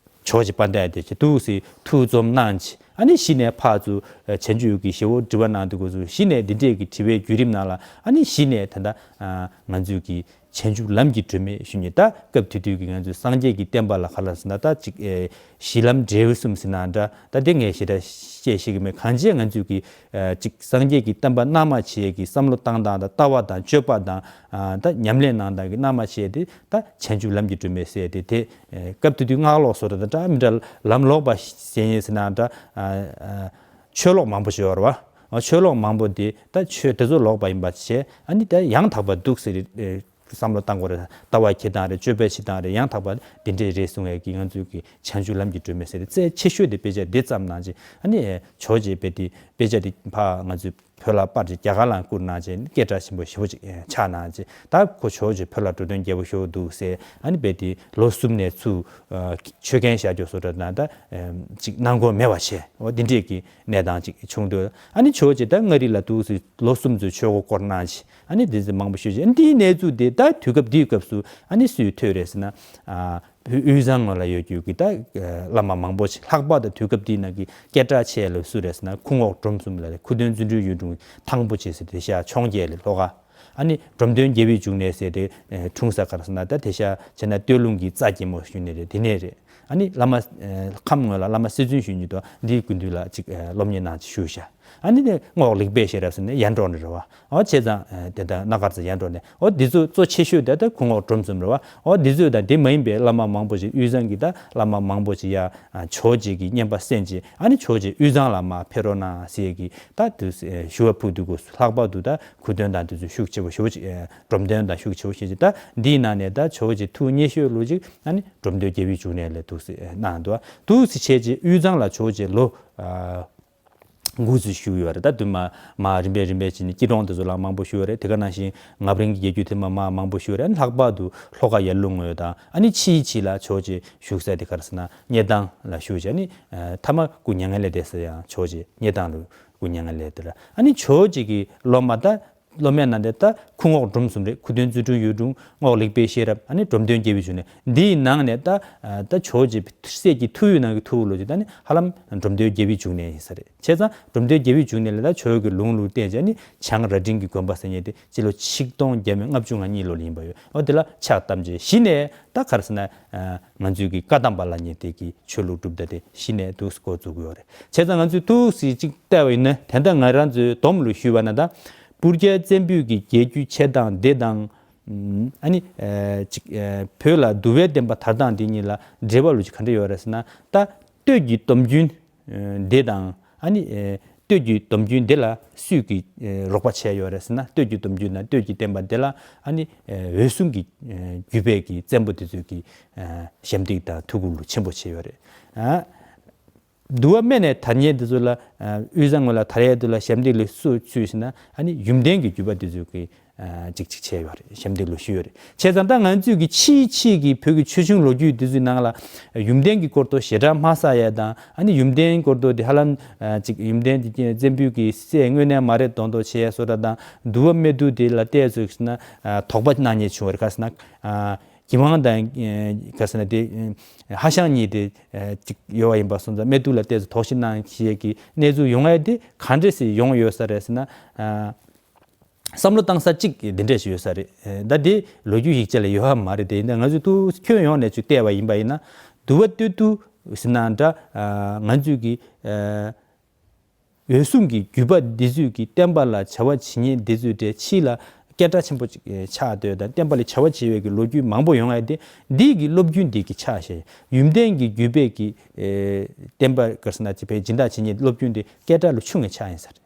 ཇོ་བོ་རྗེ་དཔལ་ལྡན་ཨ་འདྲས་ཀྱིས་འདུག་སེ་ཐུགས་འཛོམས་གནང་བྱས། ཨ་ནི་གཞི་ནས་ཕར་ཚུར་ཨ་བྱང་ཆུབ་ཀྱི་ཞལ་བོ་དྲི་བ་གནང་དུས་སྐབས་སུ་གཞི་ནས་འདི་འདྲས་ཀྱི་དྲི་བའི་བརྒྱུད་རིམ་ནང་ལ། ཨ་ནི་གཞི་ནས་ད་ལྟ་ཨ་ང་ཚོས་ཀྱི་བྱང་ཆུབ་ལམ་གྱི་སྒྲོན་མེ་ཞུ་མཁན། ད་སྐབས་དེ་དུས་ཀྱི་ང་ཚོའི་སངས་རྒྱས་ཀྱི་བསྟན་པ་ལ་ག་ལ་ཟེར་ན། ད་ཅིག་ཨེ་གཞི་ལམ་འབྲས་བུ་གསུམ་ཟེར་ན་འདྲ། ད་དེ་ངས་ཞེ་དྲག་བཤད་ཤེས་ཀྱི་མེད། གང་ཅི་ང་ཚོས་ཀྱི་ཨ་ཅིག་སངས་རྒྱས་ཀྱི་བསྟན་པ་རྣལ་མ་བྱེད་ཀྱི་བསམ་བློ་བཏང་སྟངས་དང་། ལྟ་བ་དང་སྤྱོད་པ་དང་། ཨ་ད་ཉམས་ལེན་གནང་སྟངས་ཀྱི་རྣལ་མ་བྱེད་དེ་ད་བྱང་ཆུབ་ལམ་གྱི་སྒྲོན་མེ་ཟེར་ཏེ། དེ་ཨེ་སྐབས་དེ་དུས་སྔགས་ལོག་བཟོ་འདྲ་དང་འདྲ་མི་འདྲ། ལམ་ལོག་པ་ཟེར་ཡིན་ཟེར་ན་འདྲ། ཨ་ཨ་ཆོས་ལོག་མང་པོ་ཞིག་ཡོད་རེད་བ། ཨ་ཆོས་ལོག་མང་པོ་དེ་ད་ཆོས་དེ་ཚོ་ལོག་པ་ཡིན་པ་བྱས། ཨ་ནི་ད་ཡང་དག་པ་འདུག་ཟེར་ཨེ་བསམ་བློ་བཏང་དགོས་རེད། ལྟ་བ་འཁྱེར་སྟངས་རེད། སྤྱོད་པ་བྱེད་སྟངས་རེད། ཡང་དག་པ་འདི་འདྲས་རེད་གསུང་ཡས་ཀྱི་ང་ཚོའི་གི་བྱང་ཆུབ་ལམ་གྱི་སྒྲོན་མེ་ཟེར་ཏེ་རྩལ་ཆེ་ཤོས་དེ་དཔེ་ཆ་འདི་བརྩམས་གནང་བྱས། ཨ་ནི་ཨེ་ཇོ་བོ་རྗེ་དཔེ་དེ་དཔེ་ཆ་དེ་ཕར་ང་ཚོའི་བོད་ལ་པར་ཅིག་རྒྱ་གར་ལ་བསྐུར་གནང་བྱས། སྐད་གྲགས་ཆེན་པོ་ཞེ་པོ་ཅིག་ཨེ་ཆགས་གནང་བྱས། ད་ཁོ་ཇོ་བོ་རྗེ་བོད་ལ་འགྲོ་དོན་རྒྱས་པོ་ཞེ་པོ་འདུག་ཟེར། ཨ་ནི་དཔེ་དེ་ལོ་གསུམ་ནས་ཚུར་ཨ་ཆོས་རྒྱན་ཞབས་ཀྱུ་བཟོ་འདྲ་དང་། ད་ཨེམ་ཅིག་གནང་དགོས་མེད་པ་བྱས། འོ་འདི་འདྲས་ཀྱི་གནས་སྟངས་ཅིག་བྱུང་འདུག། ཨ་ནི་ཇོ་བོ་རྗེ་ད་མངའ་རིས་ལ་འདུག་སེ་ལོ་གསུམ་ཚུར་ཆོས་འཁོར་བསྐོར་གནང་བྱས། ཨ་ནི་འདི་ཚོ་མང་པོ་ཞུ་བྱས། ཨ་ནི་འདིའི་གནས་ཚུལ་དེ་ད་དུས་སྐབས་འདིའི་སྐབས་སུ་ཨ་ནི་སུས་ཐོས་རེད་ཟེར་ན། ཨ་དབུས་གཙང་ངོས་ལ་ཡོད་རྒྱུ་གི་ད་ཨ་བླ་མ་མང་པོ་ཞིག། ལྷག་པར་དུ་དུས་སྐབས་འདིའི་ནང་གི་སྐད་གྲགས་ཆེ་ལོས་སུ་རེད་ཟེར་ན། སྐུ་ངོ་འབྲོམ་གསུམ་ལ་རེད། ཁུ་སྟོན་བརྩོན་འགྲུས་གཡུ་སྒྲོན་ཐང་པོ་ཆེ་ཟེར་དེ་ཤ་འཕྱོངས་རྒྱས་ལས་ལྷོ་ཁ། ཨ་ནི་འབྲོམ་སྟོན་རྒྱལ་བའི་འབྱུང་གནས་ཟེར་དེ་ཨ་འཁྲུངས་ས་ག་རེ་ཟེར་ན། ད་དེ་ཤ་བྱས་ན་སྟོད་ལུང་གི་རྩ་སྐྱེས་མོ་ཞུ་ནི་རེད། དེ་ནས་རེད། ཨ་ནི་བླ་མ་ཨ་ཁམས་ངོས་ལ་བླ་མ་སྲིད་བཙུན་ཞུ་ནི་དང་། འདིའི་སྐུ་མདུན་ལ་ཅིག་ཨ་སློབ་གཉེར་གནང་ཅིག་ཞུ་ཤག། ཨ་ནི་ནི་རྔོག་ལེགས་པའི་ཤེས་རབ་ཟེར་ནས་ཡར་འགྲོ་ནི་རེད་བ། ཨོ་བྱས་ཙང་ཨ་དེ་ད་སྣ་དཀར་རྩེ་ཡར་འགྲོ་ནས། ཨོ་འདི་ཚོ་གཙོ་ཆེ་ཤོས་དེ་ད་སྐུ་ངོ་འབྲོམ་གསུམ་རེད་བ། ཨོ་འདི་ཚོ་དང་དེ་མ་ཡིན་པའི་བླ་མ་མང་པོ་ཞིག། དབུས་གཙང་གི་ད་བླ་མ་མང་པོ་ཞིག་ཡ་ཨ་ཇོ་བོ་རྗེ་གི་བསྙེན་པ་གསན་བྱས། ཨ་ནི་ཇོ་བོ་རྗེ་དབུས་གཙང་ལ་མར་ཕེབས་རོགས་གནང་ཟེར་གི་ད་དུ་ཨ་ཞུ་བ་ཕུལ་དུས་སྐབས་སུ། ལྷག་པར་དུ་ད་ཁུ་སྟོན་དང་དེ་ཚོ་ཤུགས་ཆེ་པོ་ཞེ་པོ་ཅིག། ཨ་འབྲོམ་སྟོན་དང་ཤུགས་ཆེ་པོ་བྱས་བྱས། ད་འདིའི་ནང་ནས་ད་ཇོ་བོ་རྗེ་ཐུགས་མཉེས་ཤོས་ལོ་ཅིག་ཨ་ནི་འབྲོམ་སྟོན་རྒྱལ་བའི་འབྱུང་གནས་ལ་འདུག་སེ་གནང་འདུག། འདུག་སེ་བྱས་བྱས་དབུས་གཙང་ལ་ཇོ་བོ་རྗེ་ལོ་ཨ་དགུ་ཙམ་བཞུགས་ཡོད་རེད། ད་དུ་མ་མ་རིམ་པས་རིམ་པས་བྱས་ནས་སྐྱིད་གྲོང་དེ་ཚོ་ལ་མང་པོ་བཞུགས་ཡོད་རེད། དེ་ག་ནང་བཞིན་ངབ་རིང་གི་རྒྱལ་རྒྱུད་དེ་མ་མ་མང་པོ་བཞུགས་ཡོད་རེད། ལྷག་པར་དུ་ལྷོ་ཁ་ཡར་ཀླུང་ངོས་དང་། ཨ་ནི་ཕྱིའི་ཕྱི་ལ་ཇོ་བོ་རྗེ་བཞུགས་ས་དེ་ག་རེ་ཟེར་ན་སྙེ་ཐང་ལ་བཞུགས་བྱས། ཨ་ནི་ཨ་མཐའ་མ་སྐུ་མྱ་ངན་ལས་འདས་ས་ཡང་ཇོ་བོ་རྗེ་སྙེ་ཐང་ལ་སྐུ་མྱ་ངན་ལས་འདས་རེད། ཨ་ནི་ཇོ་བོ་རྗེ་གི་སློབ་མ་ད་སློབ་མའི་ནང་དེ་ད་ཁུ་རྔོག་འབྲོམ་གསུམ་རེད། ཁུ་སྟོན་བརྩོན་འགྲུས་གཡུ་སྒྲོན། རྔོག་ལེགས་པའི་ཤེས་རབ། ཨ་ནི་འབྲོམ་སྟོན་རྒྱལ་བའི་འབྱུང་གནས། འདིའི་ནང་ནས་ད་ཨ་ད་ཇོ་བོ་རྗེ་སྲས་ཀྱི་ཐུ་བོའི་ནང་གི་ཐུ་བོ་ལོ་ཅིག་ད་ནི་ཧ་ལམ་འབྲོམ་སྟོན་རྒྱལ་བའི་འབྱུང་གནས་ཡིན་ས་རེད། བྱས་ཙང་འབྲོམ་སྟོན་རྒྱལ་བའི་འབྱུང་གནས་ལ་ད་ཇོ་བོ་གི་ལུང་ལུང་བསྟན་བྱས། ཨ་ནི་བྱང་རྭ་སྒྲེང་གི་དགོན་པ་ཟེར་མཁན་དེ་སྤྱི་ལོ་ཆིག་སྟོང་བརྒྱ་མེད་ལྔ་བཅུ་ང་གཉིས་ལོ་ལ་ཡིན་པ་ཡོད། འོ་དེ་ལ་ཕྱག་བཏབ་བྱས། གཞི་ནས་ད་ག་རེ་ཟེར་ན་ཨ་ང་ཚོའི་གི་བཀའ་གདམས་པ་ལ་ཉེ་དེ་གི་ཆོས་ལུགས་གྲུབ་མཐའ་དེ་གཞི་ནས་འདུག་སེ་འགོ་བཙུགས་ཡོད་རེད། བྱས་ཙང་ང་ཚོས་འདུག་སེ་ཅིག་བལྟས་པ་ཡིན་ན། ད་ལྟ་ང་རང་ཚོའི་སྡོམ་ལུགས་ཞུས་པ་ན། ད་སྤུར་རྒྱལ་བཙན་པོའི་གི་རྒྱལ་རྒྱུད་ཆེ་སྟངས་དེ་དང་། ཨ་ནི་ཨ་ཅིག་ཨ་བོད་ལ་འདུལ་བའི་བསྟན་པ་དར་སྟངས་དེ་གཉིས་ལ་འབྲེལ་བ་ལུགས་ཅིག་ག་འདྲ་ཡོད་རེད་ཟེར་ན། ད་སྟོད་ཀྱི་སྡོམ་རྒྱུན་ཨ་དེ་དང་། ཨ་ནི་ཨ་སྟོད་ཀྱི་སྡོམ་རྒྱུན་དེ་ལ་སུས་ཀྱིས་ཨ་རོགས་པ་བྱས་ཡོད་རེད་ཟེར་ན། སྟོད་ཀྱི་སྡོམ་རྒྱུན་དང་སྟོད་ཀྱི་བསྟན་པ་དེ་ལ་ཨ་ནི་ཨ་འོད་སྲུང་གི་ཨ་རྒྱུད་པའི་གི་བཙན་པོ་དེ་ཚོས་ཀྱིས་ཨ་ཞབས་འདེགས་དང་ཐུགས་ཁུར་ལུགས་ཆེན་པོ་བྱས་ཡོད་རེད། ཨ་འདུལ་བ་སྨད་ནས་དར་མཁན་དེ་ཚོ་ལ། ཨ་དབུས་གཙང་ངོས་ལ་དར་ཡས་དེ་ལ་ཞབས་འདེགས་ལུགས་སུ་ཚུད་ཟེར་ན། ཨ་ནི་ཡུམ་བརྟན་གྱི་རྒྱུད་པ་དེ་ཚོས་ཀྱིས་ཨ་ཅིག་ཅིག་བྱས་ཡོད་རེད། ཞབས་འདེགས་ལུགས་ཞུས་ཡོད་རེད། བྱས་ཙང་ད་ང་ཚོས་ཀྱི་ཕྱིའི་ཕྱིའི་གི་བོད་ཀྱི་ཆོས་འབྱུང་ལོ་རྒྱུས་དེ་ཚོའི་ནང་ལ་ཡུམ་བརྟན་གྱི་སྐོར་དུ་ཞེ་དྲག་མ་གསལ་ཡས་དང་། ཨ་ནི་ཡུམ་བརྟན་སྐོར་དུ་དེ་ཧ་ལམ་ཨ་ཅིག་ཡུམ་བརྟན་དེ་བཙན་པོའི་གི་སྲས་དངོས་གནས་མ་རེད་མདོག་མདོག་བྱས་ཡས་བཟོ་འདྲ་དང་། འདུལ་བ་སྨད་དུ་དེ་ལ་བལྟས་ཚོད་ཟེར་ན་ཨ་དོགས་པ་གནང་མཁན་བྱུང་བ་རེད། ག་རེ་ཟེར་ན་ཨ་གི་ཝང་དང་ཨ་ག་རེ་ཟེར་ན་དེ་ཨ་ཧ་ཤང་གཉིས་དེ་ཨ་ཅིག་ཡོད་པ་ཡིན་པ་སོང་ཙང་། སྨད་དུ་ལ་བལྟས་ཚོད་དོགས་གཞི་གནང་བྱས་ཀྱི་གནས་ཚུལ་ཡོང་ཡས་དེ་ག་འདྲས་སེ་ཡོང་ཡོད་ས་རེད་ཟེར་ན། ཨ་བསམ་བློ་བཏང་ས་གཅིག་འདི་འདྲས་ཞིག་ཡོད་ས་རེད། ཨ་ད་དེ་ལོ་རྒྱུས་ཡིག་ཆ་ལ་ཡོད་པ་མ་རེད། དེ་ཡིན་ད་ང་ཚོས་ཐུགས་ཁྱོན་ཡོངས་ནས་ཅིག་བལྟས་པ་ཡིན་པ་ཡིན་ན། འདུལ་བ་སྟོད་དུ་ཟེར་ན་འདྲ། ཨ་ང་ཚོས་ཀྱི་ཨ་འོད་སྲུང་གི་རྒྱུད་པ་འདི་ཚོས་ཀྱི་བསྟན་པ་ལ་བྱ་བ་བྱེད་མཁན་འདི་ཚོའི་གྲས་ཕྱི་ལ་སྐད་གྲགས་ཆེན་པོ་ཅིག་ཆགས་སྡོད་དང་། བསྟན་པ་ལ་བྱ་བ་བྱེད་པའི་གི་ལོ་རྒྱུས་མང་པོ་ཡོང་ཡ་དེ་འདི་གི་སློབ་རྒྱུན་འདི་གི་ཆགས་ཤེས། ཡུམ་བརྟན་གྱི་རྒྱུད་པའི་གི་ཨེ་བསྟན་པ་ག་རེ་ཟེར་ན་ཅིག་བས་སྦྱིན་བདག་བྱེད་མཁན་སློབ་རྒྱུན་འདི་སྐད་གྲགས་ལོ་ཆུང་ངེ་ཆགས་ཡིན་ས་རེད།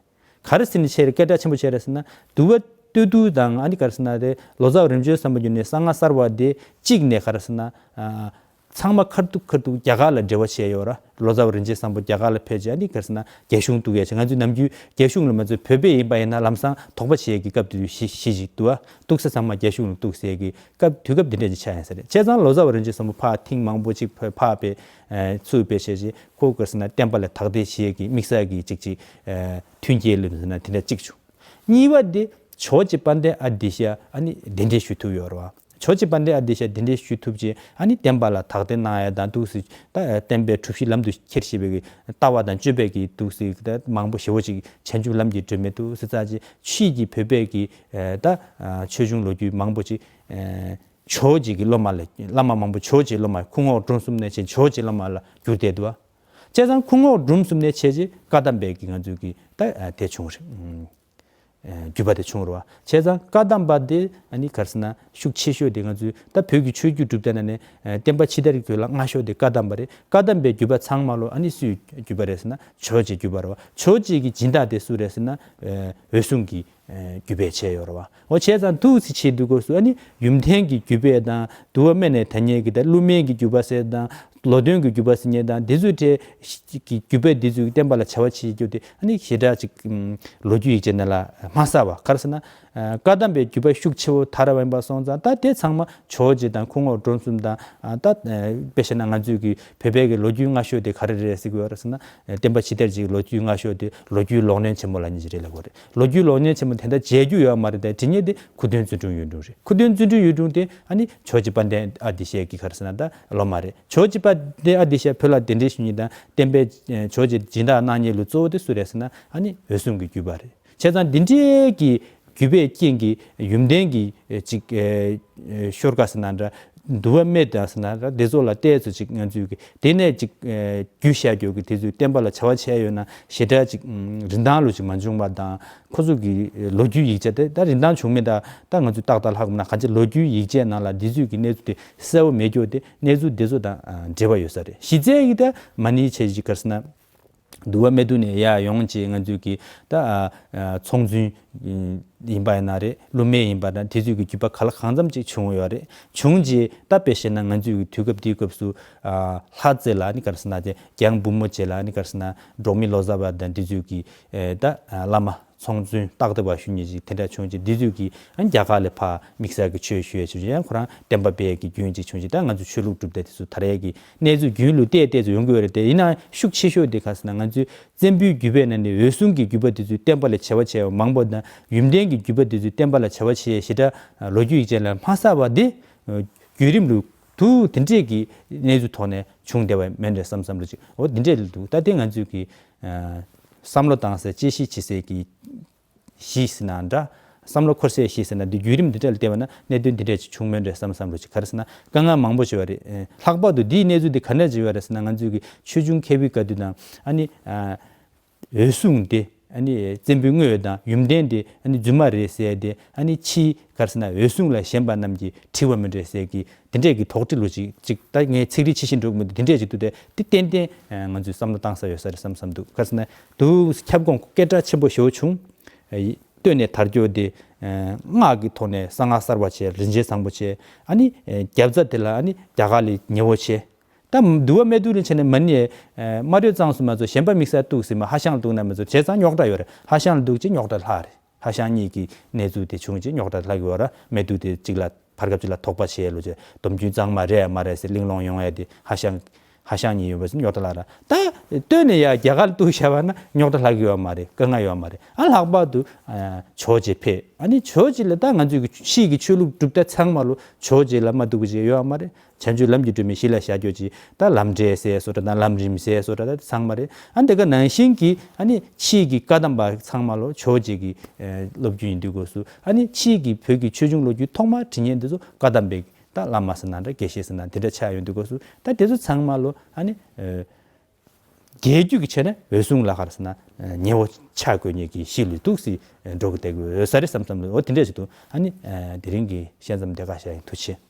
ག་རེ་ཟེར་ནས་ཆེ་རེད། སྐད་གྲགས་ཆེན་པོ་ཆེ་རེད་ཟེར་ན། འདུལ་བ་སྟོད་དུ་དང་། ཨ་ནི་ག་རེ་ཟེར་ན་དེ་ལོ་ཙཱ་བ་རིམ་བྱོན་བསམ་པ་འགྱུར་ནས་གསང་སྔགས་གསར་བ་དེ་གཅིག་ནས་ག་རེ་ཟེར་ན། ཨ་ ཚང་མ་ཁ་ཐུག་ཁ་ཐུག་རྒྱ་གར་ལ་འབྲེལ་བ་བྱས་ཡོད་ར། ལོ་ཙཱ་བ་རིན་ཆེན་བཟང་པོ་རྒྱ་གར་ལ་ཕེབས་རྗེས་ཨ་ནི་ག་རེ་ཟེར་ན་རྒྱ་གཞུང་གཏུག་ཡས་བྱས། ང་ཚོའི་ནམ་རྒྱུན་རྒྱ་གཞུང་ལ་མ་ཚོས་བོད་པས་ཡིན་པ་ཡིན་ན་ལམ་སང་དོགས་པ་བྱེད་ཡས་ཀྱི་སྐབས་དེ་དུས་གཞི་གཞི་ཞིག་འདུག་ཨ། གཏུག་ས་ཚང་མ་རྒྱ་གཞུང་ལ་གཏུག་ཟེར་ཡས་ཀྱི་སྐབས་དུས་སྐབས་དེ་འདྲ་ཅིག་ཆགས་ཡིན་ས་རེད། བྱས་ཙང་ལོ་ཙཱ་བ་རིན་ཆེན་བཟང་པོ་ཕར་ཐེངས་མང་པོ་ཅིག་ཕར་ཕར་ཕེབས་ཚུར་ཕེབས་བྱས་རྗེས་ཁོ་ག་རེ་ཟེར་ན་བསྟན་པ་ལ་དག་ཐེར་བྱེད་ཡས་ཀྱི་དམིགས་བསལ་གྱི་ཅིག་ཅིག་མཐུན་རྐྱེན་ལ་ཟེར་ན་དེ་འདྲ་གཅིག་བྱུང་། གཉིས་པ་དེ་ཇོ་བོ་རྗེ་དཔལ་ལྡན་ཨ་ཏི་ཤ་ཨ་ནི་གདན་འདྲེན་ཞུ་ཐུབ་ཡོད་རེད་བ། ཇོ་བོ་རྗེ་དཔལ་ལྡན་ཨ་ཏི་ཤ་གདན་འདྲེན་ཞུ་ཐུབ་རྗེས་ཨ་ནི་བསྟན་པ་ལ་དག་ཐེར་གནང་ཡ་དང་འདུག་སེ་ད་བསྟན་པའི་གྲུབ་གཞི་ལམ་དུ་ཁྱེར་ཤེས་པའི་གི་ལྟ་བ་དང་སྤྱོད་པའི་གི་འདུག་སེ་ད་མང་པོ་ཞེ་པོ་ཅིག་བྱང་ཆུབ་ལམ་གྱི་སྒྲོན་མེ་འདུག་སེ་རྩ་ཆེ་ཕྱིས་ཀྱི་བོད་པའི་གི་ད་ཆོས་འབྱུང་ལོ་རྒྱུས་མང་པོ་ཅིག་ཇོ་བོ་རྗེ་གི་སློབ་མ་ལ་བླ་མ་མང་པོ་ཇོ་བོ་རྗེའི་སློབ་མ་ཁུ་རྔོག་འབྲོམ་གསུམ་ནས་བྱས་ཇོ་བོ་རྗེའི་སློབ་མ་ལ་གྱུར་བསྡད་འདུག་བ། བྱས་ཙང་ཁུ་རྔོག་འབྲོམ་གསུམ་ནས་བྱས་རྗེས་བཀའ་གདམས་པའི་གི་ང་ཚོའི་གི་ད་དེ་བྱུང་རེད། བརྒྱུད་པ་དེ་བྱུང་རེད་བ། བྱས་ཙང་བཀའ་གདམས་པ་དེ་ཨ་ནི་ག་རེ་ཟེར་ན་ཤུགས་ཆེ་ཤོས་དེ་ང་ཚོའི་ད་བོད་ཀྱི་ཆོས་བརྒྱུད་གྲུབ་མཐའ་ནང་ནས་བསྟན་པ་ཕྱི་དར་གྱི་ལ་སྔ་ཤོས་དེ་བཀའ་གདམས་པ་རེད། བཀའ་གདམས་པའི་བརྒྱུད་པ་ཚང་མ་ལོ་ཨ་ནི་སུའི་བརྒྱུད་པ་རེད་ཟེར་ན་ཇོ་བོ་རྗེའི་བརྒྱུད་པ་རེད་བ། ཇོ་བོ་རྗེ་གི་སྦྱིན་བདག་དེ་སུ་རེད་ཟེར་ན་འོད་སྲུང་གི་བརྒྱུད་པས་བྱས་ཡོད་རེད་བ། འོ་བྱས་ཙང་འདུག་སེ་བྱེད་དུས་སྐབས་སུ་ཨ་ནི་ཡུམ་བརྟན་གྱི་བརྒྱུད་པས་དང་དུ་བ་སྨན་ནས་ཐ་སྙད་ཀྱི་ད་ཀླུ་སྨན་གྱི་བརྒྱུད་པ་ཟེར་དང་ལོ་སྟོན་གྱི་བརྒྱུད་པ་ཟེར་མཁན་དང་འདི་ཚོའི་གྲས་ཀྱི་བརྒྱུད་པས་འདི་ཚོའི་བསྟན་པ་ལ་བྱ་བ་བྱེད་རྒྱུ་དེ་ཨ་ནི་ཞེ་དྲག་ཅིག་ལོ་རྒྱུས་ཡིག་ཆ་ནང་ལ་མ་གསལ་བ། ག་རེ་ཟེར་ན་བཀའ་གདམས་པའི་བརྒྱུད་པ་ཤུགས་ཆེ་བོ་དར་བ་ཡིན་པ་སོང་ཙང་ད་དེ་ཚང་མ་ཇོ་བོ་རྗེ་དང་ཁུ་རྔོག་འབྲོམ་གསུམ་དང་ད་དཔེ་བཤད་ན་ང་ཚོའི་གི་བོད་པའི་གི་ལོ་རྒྱུས་སྔ་ཤོས་དེ་ག་རེ་རེད་ཟེར་གི་ཡོད་རེད་ཟེར་ན། བསྟན་པ་ཕྱི་དར་གྱི་ལོ་རྒྱུས་སྔ་ཤོས་དེ་ལོ་རྒྱུས་ལོག་གནོན་ཆེན་མོ་ལབ་མཁན་ཅིག་རེད་ལབ་དགོས་རེད། ལོ་རྒྱུས་ལོག་གནོན་ཆེན་མོ་དེ་འདྲ་མཇལ་རྒྱུ་ཡོད་མ་རེད་དེ་དེ་ཉིད་དེ་ཁུ་སྟོན་བརྩོན་འགྲུས་གཡུང་དྲུང་རེད། ཁུ་སྟོན་བརྩོན་འགྲུས་གཡུང་དྲུང་དེ་ཨ་ནི་ཇོ་བོ་རྗེ་དཔལ་ལྡན་ཨ་ཏི་ཤའི་གི་ག་རེ་ཟེར་ན་ད་སློབ་མ་རེད། ཇོ་བོ་རྗེ་དཔལ་ལྡན་ཨ་ཏི་ཤ་བོད་ལ་གདན་འདྲེན་ཞུ་མཁན་དང་བསྟན་པའི་ཇོ་བོ་རྗེ་སྦྱིན་བདག་གནང་མཁན་ལོ་གཙོ་བོ་དེ་སུ་རེད་ཟེར་ན་ཨ་ནི་འོད་སྲུང་གི་བརྒྱུད་པ་རེད། བྱས་ཙང་འདི་འདྲའི་གི་བརྒྱུད་པའི་རྐྱེན་གྱིས་ཡུམ་བརྟན་གྱི་ཅིག་ཤོར་ཀ་ཟེར་ན་འདྲ། འདུལ་བ་སྨད་དང་ཟེར་ན་འདྲ་དེ་ཚོ་ལ་བལྟས་ཚོ་ཅིག་ང་ཚོས་གི་དེ་ནས་ཅིག་བརྒྱུད་བཞག་རྒྱུ་གི་དེ་ཚོའི་བསྟན་པ་ལ་བྱ་བ་བྱས་ཡོད་ན་ཞེ་དྲག་ཅིག་རིན་ཐང་ལོ་ཅིག་མ་བྱུང་བ་དང་ཁོ་ཚོ་གི་ལོ་རྒྱུས་ཡིག་ཆ་དེ་ད་རིན་ཐང་བྱུང་མེད་ད་ད་ང་ཚོས་ཏག་ཏག་ལྷག་མ་ན་གང་ཅི་ལོ་རྒྱུས་ཡིག་ཆའི་ནང་ལ་འདི་ཚོའི་གི་གནས་ཚུལ་དེ་གསལ་བོ་མེད་རྒྱུ་དེ་གནས་ཚུལ་དེ་ཚོ་དང་འབྲེལ་བ་ཡོད་ས་རེད། གཞི་རྩའི་གི་ད་མ་ཎི་བྱས་ཅིག་ག་རེ་ཟེར་ན། འདུལ་བ་སྨད་དུ་ནས་ཡར་ཡོང་རྗེས་ང་ཚོས་ཀྱི་ད་ཚོང་བཙོན་ཡིན་པ་ཡིན་ན་རེད། ཀླུ་སྨན་ཡིན་པ་ན་དེ་ཚོའི་གི་བརྒྱུད་པ་ག་ལ་གང་འཚམ་ཅིག་བྱུང་ཡོད་རེད། བྱུང་རྗེས་ད་དཔེ་བཤད་ན་ང་ཚོའི་གི་དུས་སྐབས་དེའི་སྐབས་སུ་ལྷ་རྩེ་ལ་ནི་ག་རེ་ཟེར་ན་དེ་གྱང་འབུམ་མོ་བྱེད་ལ་ནི་ག་རེ་ཟེར་ན་འབྲོག་མི་ལོ་ཙཱ་བ་དང་དེ་ཚོའི་གི་ད་བླ་མ་ཚོང་བཙོན་སྟག་སྡེ་བ་ཞུ་མཁན་ཅིག་དེ་འདྲ་བྱུང་རྗེས་དེ་ཚོའི་གི་རྒྱ་གར་ལ་ཕར་དམིགས་བསལ་གི་ཆོས་ཞུ་ཡས་བྱུང་རྗེས་ཡང་ཁོ་རང་བསྟན་པ་སྤེལ་ཡས་ཀྱི་རྒྱུན་ཅིག་བྱུང་རྗེས་ད་ང་ཚོ་ཆོས་ལུགས་གྲུབ་མཐའ་དེ་ཚོ་དར་ཡས་ཀྱི་གནས་ཚུལ་རྒྱུན་ལུགས་བལྟས་བལྟས་ཚོ་ཡོང་གི་ཡོད་རེད་དེ། ཡིན་ནའང་ཤུགས་ཆེ་ཤོས་དེ་ག་ཟེར་ན་ང་ཚོའི་བཙན་པོའི་བརྒྱུད་པའི་ནང་ནས་འོད་སྲུང་གི་བརྒྱུད་པ་དེ་ཚོས་བསྟན་པ་ལ་བྱ་བ་བྱས་པ་མང་པོ་དང་ཡུམ་བརྟན་གྱི་བརྒྱུད་པ་དེ་ཚོས་བསྟན་པ་ལ་བྱ་བ་བྱས་ཞེ་དྲག་ལོ་རྒྱུས་ཡིག་ཆ་ལ་མ་གསལ་བ་དེ་བརྒྱུད་རིམ་ལུགས་དུ་དེ་འདྲས་ཀྱི་གནས་ཚུལ་ཐོག་ནས་བྱུང་བསྡད་པ་མིན་འདྲ་བསམ་བསམ་བློ་ཅིག་འོ་དེ་འདྲས་ལུགས་ད་དེ་ང་ཚོས་ཀྱི་བསམ་བློ་བཏང་སའི་དཔྱད་ཞིབ་བྱེད་སའི་གི་གཞི་ཟེར་ན་འདྲ། བསམ་བློ་འཁོར་སའི་གཞི་ཟེར་ན་འདི་བརྒྱུད་རིམ་འདི་འདྲ་ལ་བལྟས་པ་ན་གནད་དོན་འདི་འདྲ་ཅིག་བྱུང་མེད་འདྲ་བསམ་བསམ་བློ་ཅིག་ག་རེ་ཟེར་ན་དཀའ་ངལ་མང་པོ་ཅིག་ཡོད་རེད། ལྷག་པར་དུ་འདིའི་གནས་ཚུལ་འདི་ག་ནས་ཅིག་ཡོད་རེད་ཟེར་ན་ང་ཚོས་ཀྱི་ཆོས་འབྱུང་མཁས་པའི་བཀའ་བསྡུ་དང་ཨ་ནི་འོད་སྲུང་དེ་ཨ་ནི་བཙན་པོའི་དངོས་དང་ཡུམ་བརྟན་དེ་ཨ་ནི་རྫུན་མ་རེད་ཟེར་ཏེ་ཨ་ནི་ཕྱིའི་ག་རེ་ཟེར་ན་འོད་སྲུང་ལ་ཞེན་པ་རྣམས་ཀྱིས་བྲིས་པ་མིན་འདྲ་ཟེར་གི་དེ་འདྲས་ཀྱི་དོགས་འདྲི་ལོ་ཅིག་ཅིག་ད་ངས་ཚིག་རིས་ཆེ་ཞིང་འགྲོ་གི་མི་འདུག་དེ་འདྲས་ཅིག་འདུག་སྟེ་དེ་ཏན་ཏན་ང་ཚོས་བསམ་བློ་བཏང་ས་ཡོད་ས་རེད་བསམ་བསམ་འདུག་ག་རེ་ཟེར་ན་དུ་ཁྱབ་ཁོངས་སྐད་གྲགས་ཆེན་པོ་ཞེ་པོ་བྱུང་། སྟོད་ནས་དར་རྒྱུ་དེ། སྔགས་ཀྱི་ཐོག་ནས་གསང་སྔགས་གསར་པ་བྱས་རིན་ཆེན་བཟང་པོ་བྱས། ཨ་ནི། རྒྱབ་རྩ་དེ་ལ་ཨ་ནི་རྒྱ་གར་ལས་ཉེ་བོ་བྱས། ད་འདུལ་བ་སྨད་དུ་ལ་བྱས་ནས་མ་ཎི། སྨྲ་བརྗོད་གཙང་སུ་མ་ཚོ་གཞན་པ་དམིགས་བསལ་གཏུགས་ཟིན་མ་ཧྭ་ཤང་ལ་གཏུགས་ན་མ་ཚོ་བྱས་ཙང་རྙོག་དྲ་ཡོད་རེད། ཧྭ་ཤང་ལ་གཏུགས་ཅིག་རྙོག་དྲ་ལྷག་རེད། ཧྭ་ཤང་གཉིས་ཀྱི་གནས་ཚུལ་དེ་བྱུང་ཅིག་རྙོག་དྲ་ལྷག་ཡོད་ར་སྨད་དུ་དེ་གཅིག་ལ་བར་སྐབས་གཅིག་ལ་དོགས་པ་བྱས་ལོ་བྱས་སྡོམ་རྒྱུན་གཙང་མ་རེད་མ་རེད་ཟེར་གླེང་སློང་ཡོང་ཡ་དེ་ཧྭ་ཤང་། ཧྭ་ཤང་གཉིས་ཡོད་པ་ཟིན་རྙོག་དྲ་ལྷག་ར། ད་སྟོད་ནས་ཡ་རྒྱ་གར་གཏུགས་བཞག་པ་ན་རྙོག་དྲ་ལྷག་གི་ཡོད་མ་རེད། དཀའ་ངལ་ཡོད་མ་རེད། ཨ་ལྷག་པར་དུ་ཇོ་བོ་རྗེ་ཕེབས། ཨ་ནི་ཇོ་བོ་རྗེ་ལ་ད་ང་ཚོའི་གི་ཕྱིའི་གི་ཆོས་ལུགས་གྲུབ་མཐའ་ཚང་མ་ལོ་ཇོ་བོ་རྗེ་ལ་མ་གཏུགས་པ་ཅིག་ཡོད་མ་རེད། བྱང་ཆུབ་ལམ་གྱི་སྒྲོན་མེ་གཞི་ལ་བཞག་རྒྱུ་ཅིག་ད་ལམ་འབྲས་ཟེར་བཟོ་འདྲ་དང་ལམ་རིམ་ཟེར་བཟོ་འདྲ་ད་ཚང་མ་རེད། ཨ་འདི་ག་ནང་བཞིན་གྱི་ཨ་ནི་ཕྱིའི་གི་བཀའ་གདམས་པ་ཚང་མ་ལོ་ཇོ་བོ་རྗེ་གི་སློབ་བརྒྱུད་ཡིན་དུས་སྐབས་སུ་ཨ་ནི་ཕྱིའི་གི་བོད་ཀྱི་ཆོས་འབྱུང་ལོ་རྒྱུས་ཐོག་མར་བྲིས་མཁན་འདི་ཚོ་བཀའ་གདམས་པའི་ད་བླ་མ་ཟེར་ན་འདྲ་དགེ་བཤེས་ཟེར་ན་དེ་འདྲ་ཆགས་ཡོང་དུས་སྐབས་སུ་ད་དེ་ཚོ་ཚང་མ་ལོ་ཨ་ནི། རྒྱལ་རྒྱུད་ཀྱི་ཆ་ནས་འོད་སྲུང་ལ་ག་རེ་ཟེར་ན་ཉེ་བོ་ཆགས་དགོས་ཉེ་གི་གཞི་ལུས་འདུག་སེ་འགྲོ་གི་བསྡད་དགོས་ས་རེད་བསམ་བསམ་ལ་འོ་དེ་འདྲ་ཞིག་འདུག་ཨ་ནི་དེ་རིང་གི་བཤད་མཚམས་འདི་ག་བཞག་ཡིན། ཐུགས་རྗེ་ཆེ།